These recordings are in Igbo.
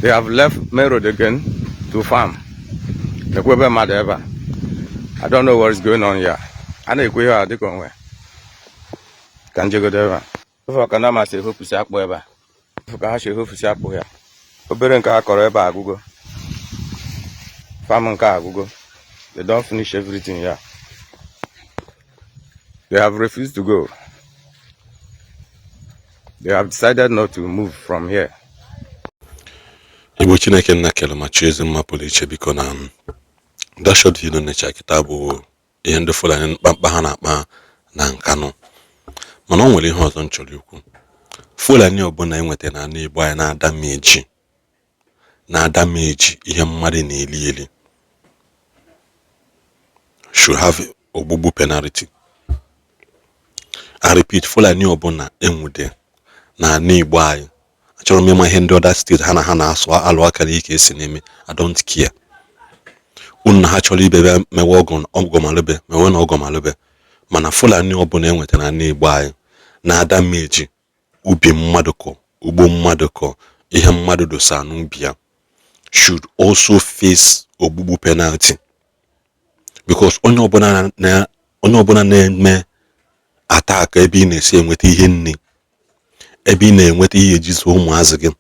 They have left main road again to farm. Ekwe ebe mmadụ ebe a. I don't know what is going on here. A na-ekwu ihe a dịka onwe. Ka njegodo ebe a. Ofe ọka na amasị ehopụsị akpụ ebe a. Ofe ka ha si ehopụsị akpụ ya. Obere nke a kọrọ ebe a agwụgo. Farm nke a agwụgo. They don't finish everything here. They have refused to go. They have decided not to move from here. Igbo Chineke nna kele ma chi ezi mma pụrụ iche. Biko, na that short video necha kịta bụ ihe ndị Fulani mkpamkpa ha na-akpa na Nkanụ. Mana o nwere ihe ọzọ m chọrọ ikwu. Fulani ọbụla enweta na ala Igbo anyị na-adameji ihe mmadụ na-eli eli should have ogbugbu penalty. I repeat, Fulani ọbụla enwude na ala Igbo anyị, achọrọ m ịma ihe ndị other steeti ha na ha na-asụ alụ aka n'ike esi na-eme. I don't care. Unu na ha chọrọ ibe bịa mewe ọgụ ọgọmalube, mewe na ọgọmalube. Mana Fulani ọbụla enwetara na Igbo anyị na-ada meji ubi mmadụ kọ, ugbo mmadụ kọ, ihe mmadụ dosa n'ubi ya should also face ogbugbu penalty, because onye ọbụla na-eme attack ebe ị na-esi enweta ihe nri, ebe ị na-enweta ihe eji zụọ ụmụazị gị,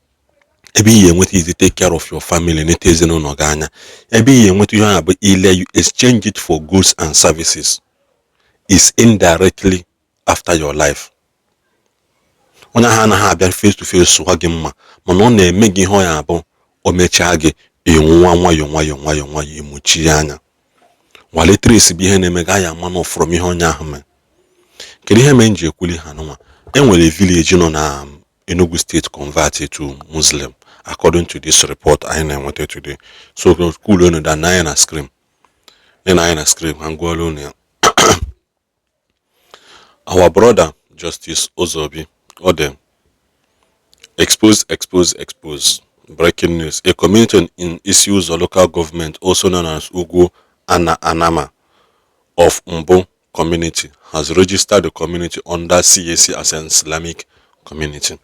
ebe ị ga-enweta iji take care of your family, neta ezinụlọ gị anya, ebe ị ga-enweta ihe ahụ bụ ile, you exchange it for goods and services, is indirectly after your life. Onye ahụ anaghị abịa face to face sụwa gị mma, mana ọ na-eme gị ihe ọ ya abụ o mechaa gị, ịnwụnwa nwayọọ nwayọọ nwayọọ nwayọọ, ịmụchi anya nwale trace bụ ihe na-eme gị anya ama na from ihe onye ahụ mee. Kedu ihe mere m ji ekwuli ha nụnwa? Enwere village nọ na Enugu State converted to Muslim, according to this report anyị na-enweta today. So cool unu da na anya na screen, na anya na screen ha ngwala unu ya. Our brother Justice Ozobi Ode expose, expose, expose. Breaking news: a community in Isiuzo Local Government, also known as Ugwu Ana Anama of Mbo community, has registered the community under CAC as an Islamic community.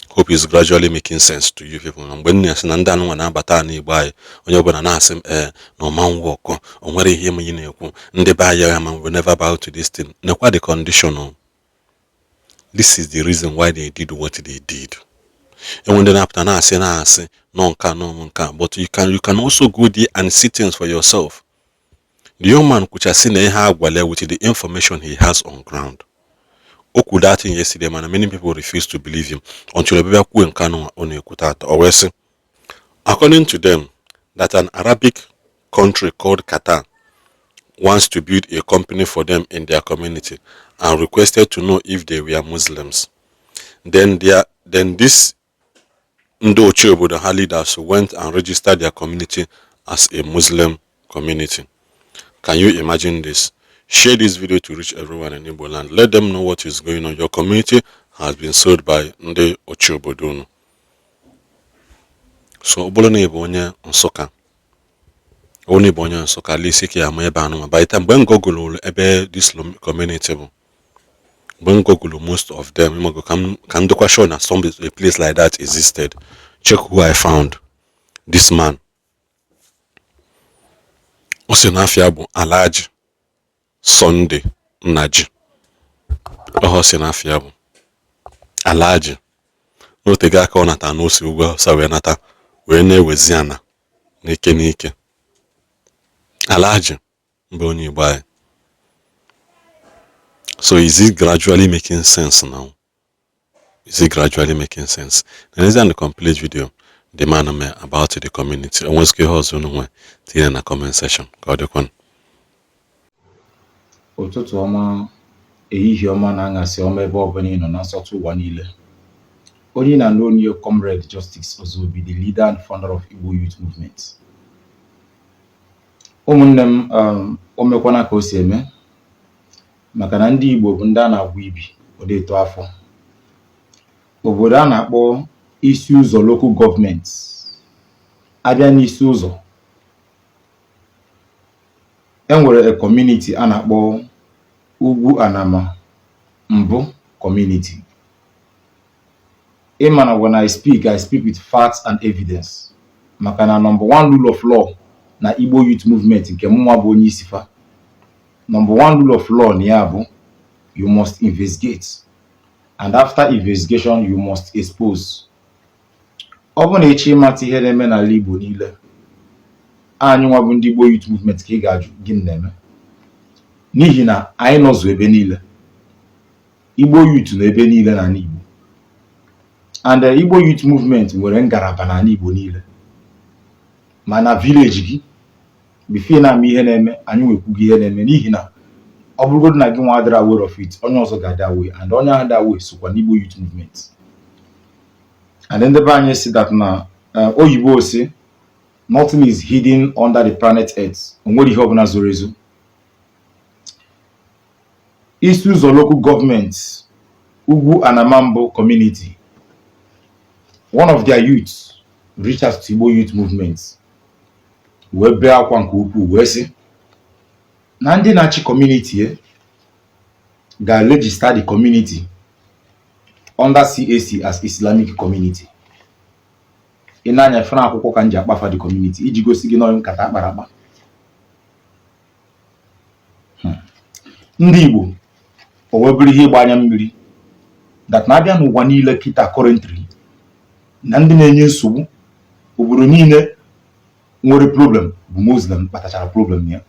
Hope is gradually making sense to you people. Na mgbe m na-asị na ndị anụnwa na-abata n'Igbo anyị, onye ọbụla na-asị m ee na ọma nwọkọ o nwere ihe m na-ekwu. Ndị be anyị ya ma we never bow to this thing. Nekwa the condition o. This is the reason why they did what they did. Enwe ndị na-apụta na-asị nọ nka nọ nka, but you can also go there and see things for yourself. The young man kwuchasị na ihe agwale with the information he has on ground. O kwuru that thing yesterday, mana many people refuse to believe him until ọbịbịa kwuo nke anụ ọ na-ekwu tata. O wee sị, according to them, that an Arabic country called Qatar wants to build a company for them in their community and requested to know if they were Muslims. Then this ndị ochie obodo ha leaders went and registered their community as a Muslim community. Can you imagine this? Share this video to reach everyone in Igbo land. Let them know what is going on. Your community has been sold by ndị ochie obodo unu. So ọ bụrụ na ị bụ onye Nsụka, ọ bụrụ na ị bụ onye Nsụka, at least ka ya ama ebe anụnwa. By the time mgbe m gọgụlụ ebe this community bụ, mgbe m gọgụlụ most of them, ịmago ka m dịkwa sure na some a place like that existed. Check who I found. This man, ọ sị na afịa bụ Alhaji Sunday Nnaji. Ọhọ sị na afịa bụ Alhaji. N'otego aka ọ nata n'ose ugwu Awụsa wee nata wee na-ewezi ana n'ike n'ike. Alhaji mbụ onye Igbo anyị. So is it gradually making sense now? Is it gradually making sense? And the complete video the man mee about the community. Onwezikwa ihe ọzọ unu nwe, tinye na comment section. Ka ọ dịkwanụ. Ụtụtụ ọma, ehihie ọma na aṅasị ọma, ebe ọbụla ị nọ na nsọtụ ụwa niile. Onye na-anụ onye, Comrade Justice Ozobi, the leader and founder of Igbo Youth Movement. Ụmụnne m, o mekwana ka o si eme, maka na ndị Igbo bụ ndị a na-agwa ibi odeto afọ. Obodo a na-akpọ Isi Ụzọ Local Government, abịa n'Isi Ụzọ, e nwere a community a na-akpọ Ugwu Anama Mbụ community. Ịma na when I speak, I speak with facts and evidence, maka na number one rule of law na Igbo Youth Movement nke mụnwa bụ onye isi fa, number one rule of law na ya bụ you must investigate, and after investigation you must expose. Ọ bụ na ịchọ ịmata ihe na-eme n'ala Igbo niile, anyị nwa bụ ndị Igbo Youth Movement ka ị ga-ajụ gịnị na-eme, n'ihi na anyị nọzụ ebe niile. Igbo Youth nọ ebe niile n'ala Igbo, and Igbo Youth Movement nwere ngalaba n'ala Igbo niile. Ma na village gị, before na-ama ihe na-eme, anyị nwekwugo ihe na-eme, n'ihi na ọ bụrụgodị na gị nwa adịrị aware of it, onye ọzọ ga-adị aware, and onye ahụ dị aware sokwa n'Igbo Youth Movement. And ndị be anyị si that na oyibo si, "Nothing is hidden under the planet Earth." O nwere ihe ọbụla zoro ezo. Isi Ụzọ Local Government, Ugwu Anamambo community, one of their youths reached out to Igbo Youth Movement wee bee akwa nke ukwuu, wee sị na ndị na-achị community e ga-register the community under CAC as Islamic community. Ị na-anya fere akwụkwọ ka m ji akpafa the community iji gosi gị n'ọnụ nkata akpara akpa. Ndị Igbo, o wee bụrụ ihe ịgba anya mmiri that na-abịa n'ụwa niile kịta, currently, na ndị na-enye nsogbu obodo niile nwere problem bụ Muslim kpatachara problem ya.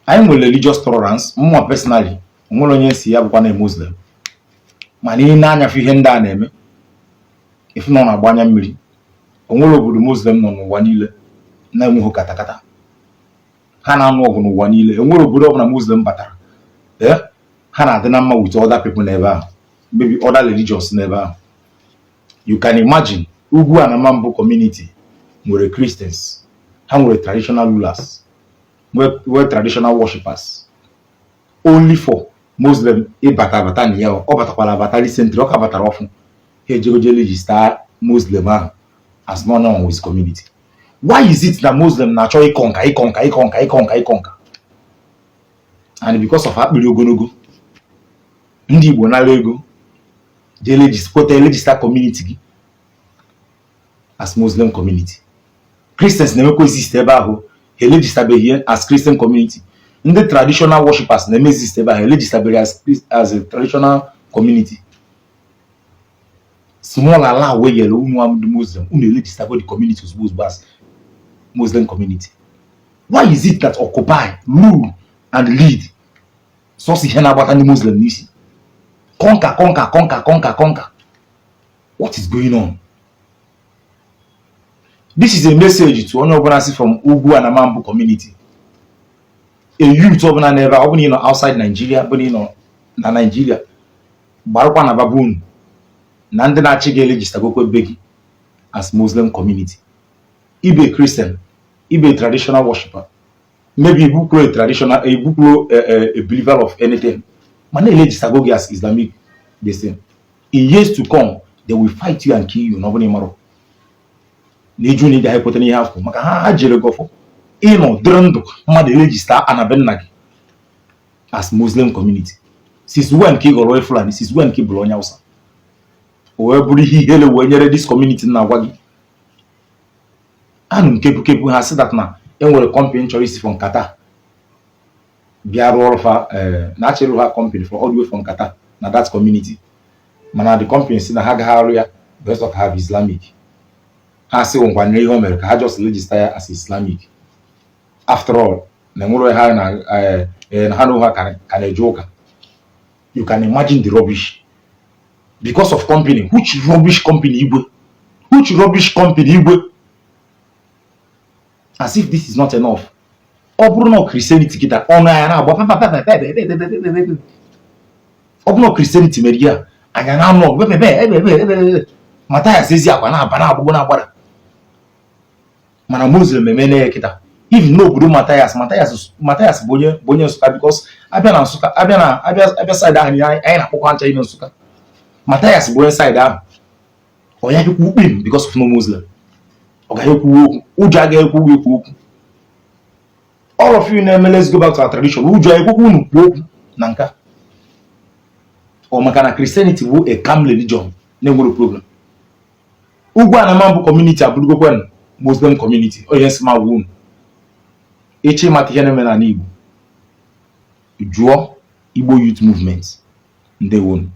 Anyị nwere religious tolerance. Mụnwa personally, onwere onye si ya bụkwa na Muslim, mana ị na-anyafe ihe ndị a na-eme, ifu na ọ na-agba anya mmiri. Onwere obodo Muslim nọ n'ụwa niile na-enweghị katakata ha na-anụ ọgụ n'ụwa niile? Enwere obodo ọbụla Muslim batara, ee, ha na-adị na mma with other people n'ebe ahụ, maybe other religions n'ebe ahụ? You can imagine, Ugwu Anamambo community nwere Christians, ha nwere traditional rulers, nwee traditional worshippers, only for Muslim ịbata abata na ya. Ọ batakwara abata recently, ọ ka batara ọfụ, ha ejegoje register Muslim ahụ as none of his community. Why is it na Muslim na-achọ ịconquer, ịconquer, ịconquer, ịconquer, ịconquer? And because of akpịrị ogologo, ndị Igbo nara ego jee kweta register community gị as Muslim community. Christians na-emekwa exist ebe ahụ, ha eregisterbeghị as Christian community. Ndị traditional worshippers na-eme exist ebe ahụ, eregisterbeghị as a traditional community. Small ala wee yere unu ndị Muslim, unu eregistergo the community ozugbo ozugbo as Muslim community. Why is it that occupy, rule and lead, sọsọ ihe na-agbata ndị Muslim n'isi? Conquer, conquer, conquer, conquer, conquer. What is going on? This is a message to onye ọbụla si from Ugwu Anamambo community, a youth ọbụla n'ebe a. Ọ bụla ị nọ outside Nigeria, bụla ị nọ na Nigeria, gbarakwa na baba unu na ndị na-achị gị eregistergokwe be gị as Muslim community. Ibe Christian, ibe traditional worshiper, maybe ibukwuro a traditional, ibukwuro a believer of anything, mana eregistergo gị as Islamic. The same, in years to come they will fight you and kill you. Na ọ bụla ị marọ na ịjụ na ị gaghị ekweta n'ihe afọ, maka ha jere gị ọfọ ịnọ dịrị ndụ mmadụ eregister anabe nna gị as Muslim community. Since when ka ị ghọrọ onye Fulani? Since when ka ị bụrụ onye Hausa? O wee bụrụ ihe ihere wee nyere this community na-agwa gị. Anụ m kepukepu ha sị that na enwere company chọrọ isi from Qatar bịa rụọ ọrụ fa, na achịrụ ha company for all the way from Qatar na that community, mana the company si na ha agaghị arụ ya based on ha bụ Islamic. Ha sị ngwanyere ihe o mere ka ha just register ya as Islamic. After all, na enwere ha na na ha na ha ka na-eje ụka. You can imagine the rubbish. Because of company. Which rubbish company, Igwe? Which rubbish company, Igwe? As if this is not enough, ọ bụrụ na Christianity kịta ọnụ anya na-agba pepepepepepepepepepe. Ọ bụrụ na Christianity mere ya, anya na-anụ ọgụ pepepe ebe Mathias ezi akwa na-aba na-agbagbo na-agbada. Mana Muslim emene ya kịta, even n'obodo Mathias. Mathias, Mathias bụ onye Nsụka, because abịa na Nsụka, abịa na abịa side ahụ anyị na-akpọkwa ncha ime Nsụka. Mathias bụ onye side ahụ. Ọ ya ekwu ukpim because of no Muslim, ọ gaghị ekwu okwu, ụjọ agaghị ekwu ekwu okwu. All of you na-eme "Let's go back to our tradition," ụjọ ekwekwa unu kwuo okwu na nka. Ọ maka na Christianity bụ a calm religion. Na-enwere problem. Ugwu Anama bụ community abụrụgokwen Muslim community. Onye nsị ma gwa unu, ịchọ ịmata ihe na-eme n'ala Igbo, jụọ Igbo Youth Movement. Ndewonu.